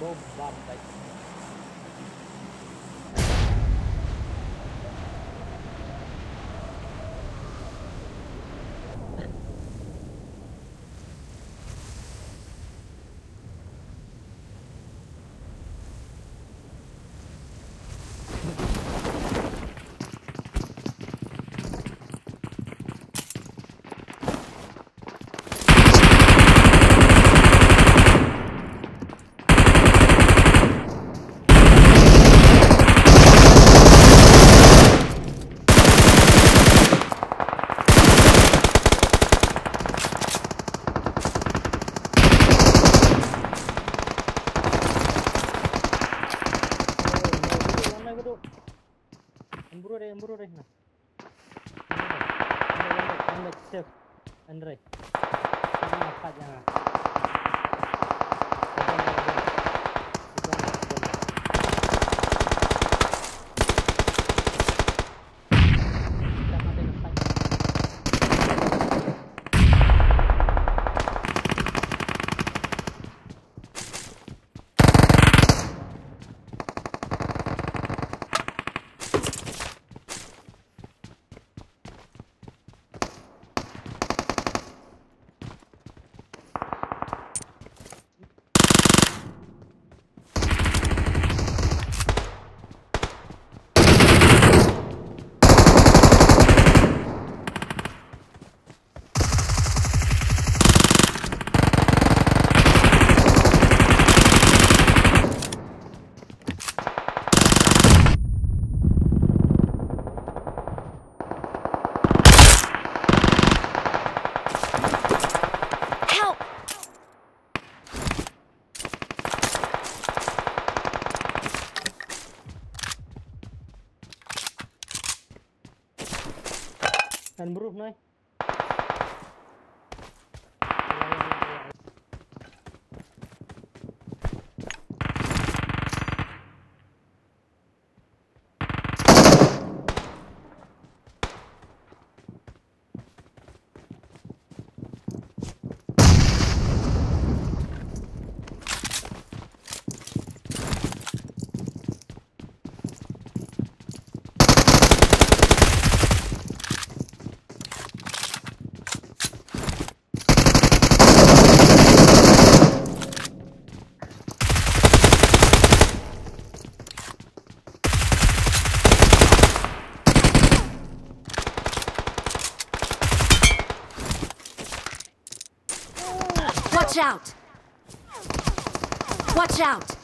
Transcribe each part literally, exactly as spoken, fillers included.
Bom bam bait. Emburu deh, emburu deh, nah. Emburu deh, emburu deh, emburu deh, emburu deh, emburu deh. Help! Kan bro, nai. Watch out! Watch out!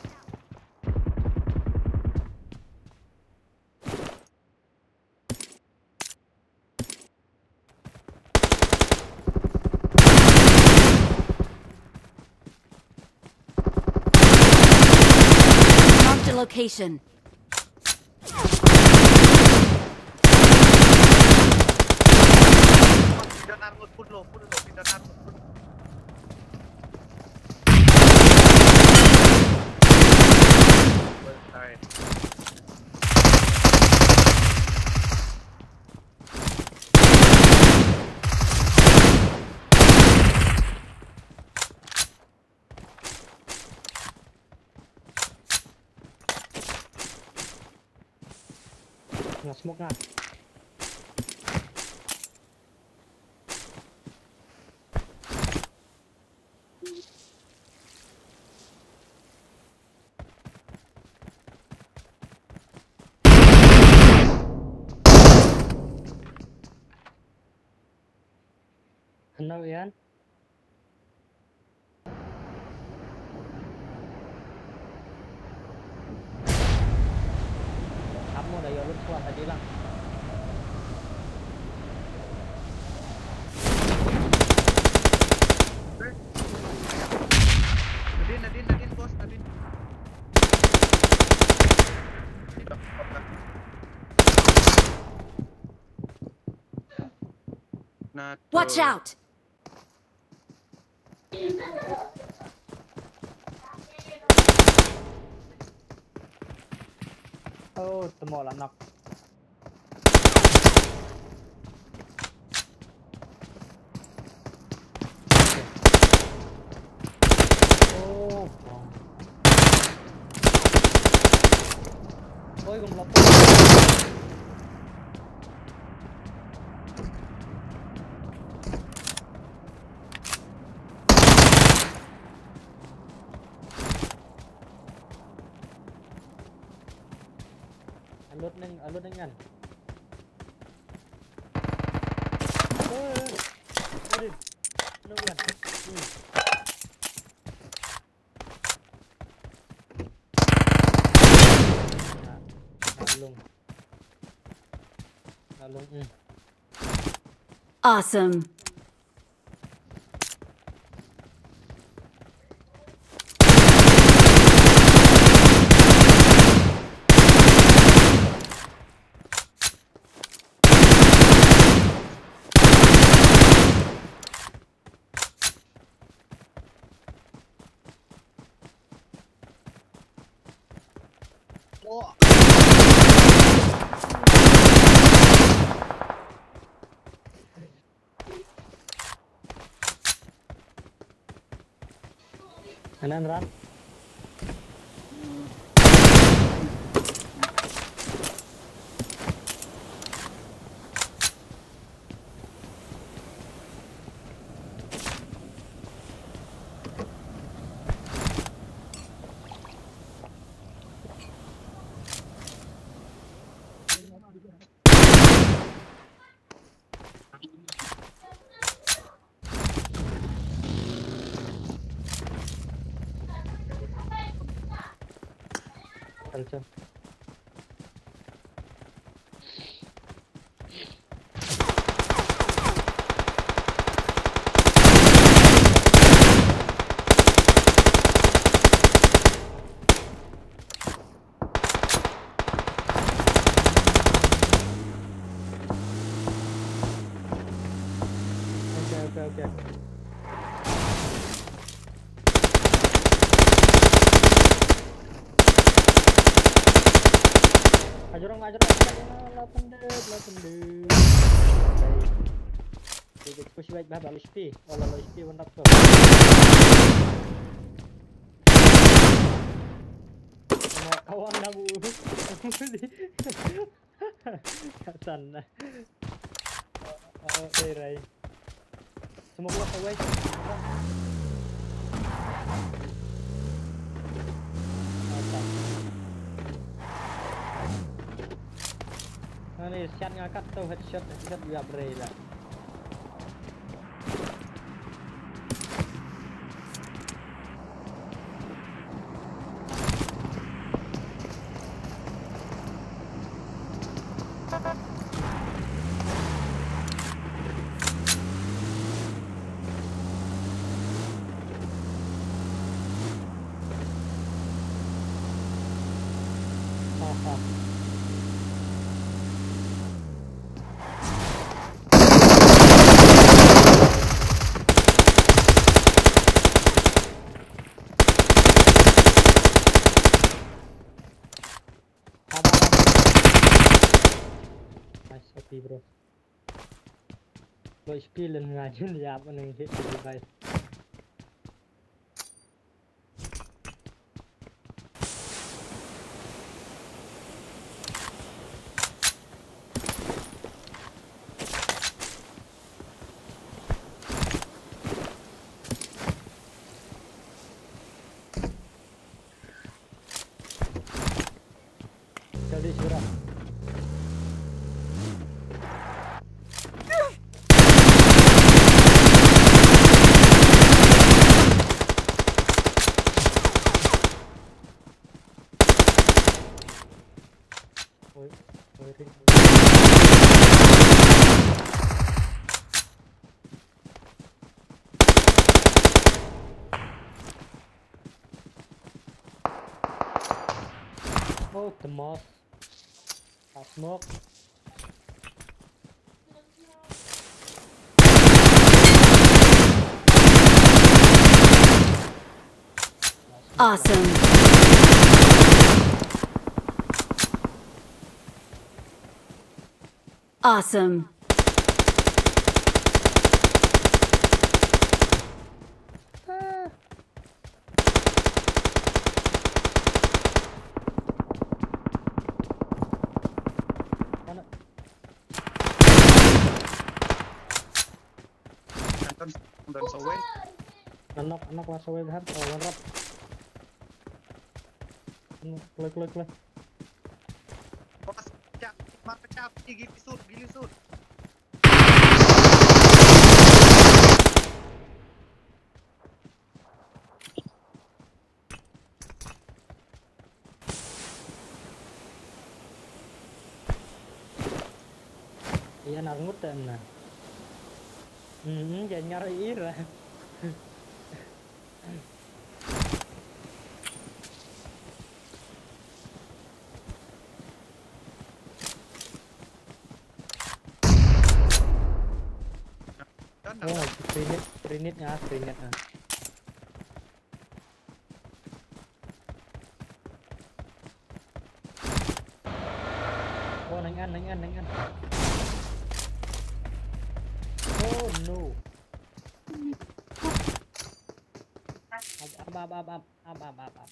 Marked a location. Nga smoke nga. Hello, Ian. Ap mo da ïoh lut shuwa ha jilang. Nadin, nadin, nadin, boss, nadin. Watch out! Oh, temo la nak. Oh, oh. Kum lop. Unload neng, unload neng kan. Oh, oh, oh. Unload kan. Hmm. Nah, nah, long. Nah, long, hmm. Awesome. Kanan, Ran. Okay, okay, okay. Ajrong, ajrong, ajrong, la pendek, la pendek. Dia push back dah, baru H P. Oh, lalu H P, mantap tu. Sama kawan dah bu. Kat sana. Oh, oh, eh, Rai. Semua keluar kawai. Mantap. Nah, ni, siat ngakat tu, headshot, headshot juga beri dah. Nice, O P, bro. Lo H P len nga jin yap nang hit, guys. Jodi surah. Oi, oi, ring. Oh, the moss. A smoke. Awesome. Awesome. Done sa wei. Anok, anok wa sa wei bha, oh, wan rap. Kloi, kloi, kloi. Mar ka chap, gili sut, gili sut. Ïa nar ngut te na. Hmm, jangan ngar ira. Oh, three net, three net nga, three net nga. Oh, nang an, nang an, nang an. Oh no. Up, up, up, up, up, up, up, up, up.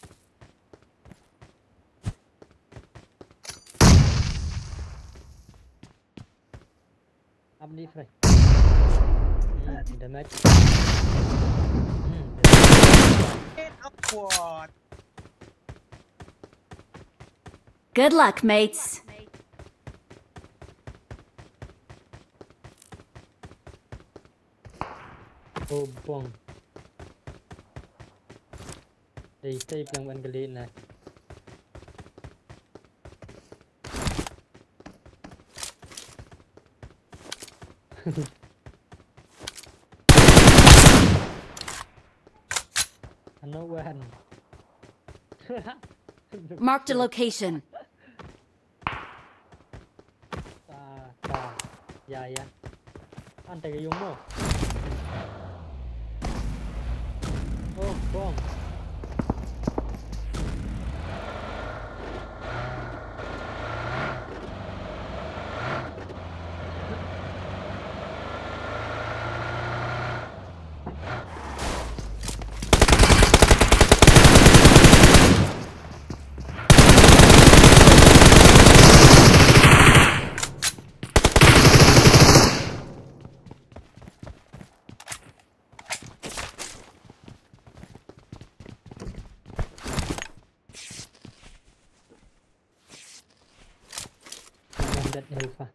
Up ni, Frey. Hmm, damage. Hmm, damage. Get up, what? Good luck, mates. Oh, bong. Dei, dei plang ban kali na. Ano wan. Marked a location. Ta, ta. Ya, ya. Ante ka yung mo. Oh, bong. That help ah.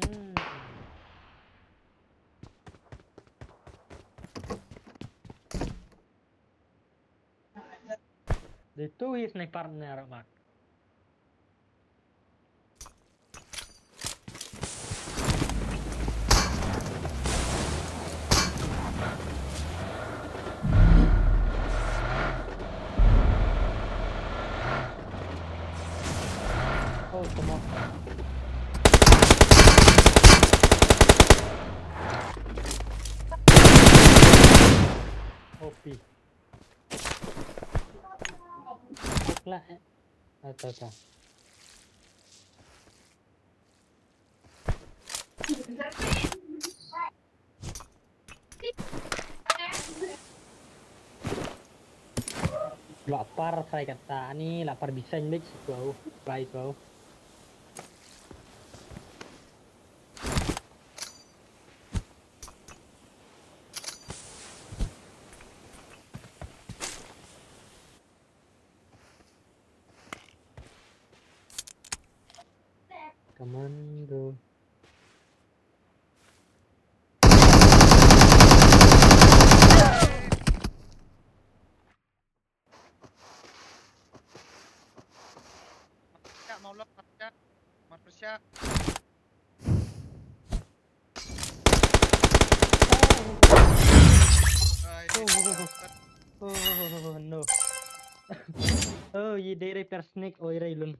Hmm. Dei tu hi sniper ne, Mak. Oh, come on. O P. Akla, eh. Ata, ata. Lapar saya kata ni, lapar bisa nyebek situ, try tu. Commando. Marpyrshah, mau lah, marpyrshah. Marpyrshah. Ai. Oh, oh, oh, oh, no. Oh, ye dei repair sneak, oh, ira ilun.